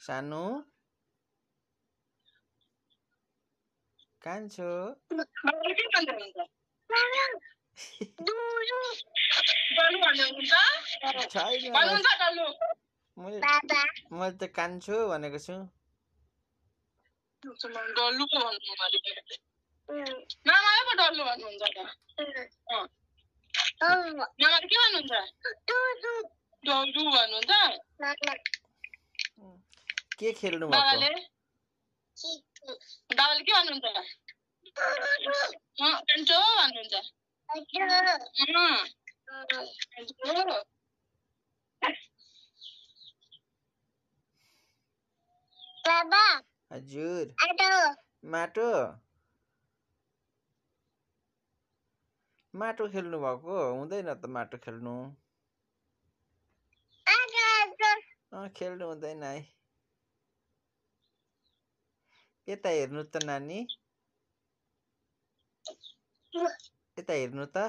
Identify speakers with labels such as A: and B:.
A: सानो कान्छो मैले त कान्छो भनेको छु
B: डल्लु पो भन्नु मामाले पो डल्लु भन्नुहुन्छ त मामाले के भन्नुहुन्छ डल्लु भन्नुहुन्छ
A: के खेल्नु
B: बाबाले बाबाले के भन्नुहुन्छ कान्छो भन्नुहुन्छ
C: बाबा
A: हजुर
C: माटो
A: माटो खेल्नु भएको हुँदैन त माटो खेल्नु खेल्नु हुँदैन है यता हेर्नु त नानी यता हेर्नु त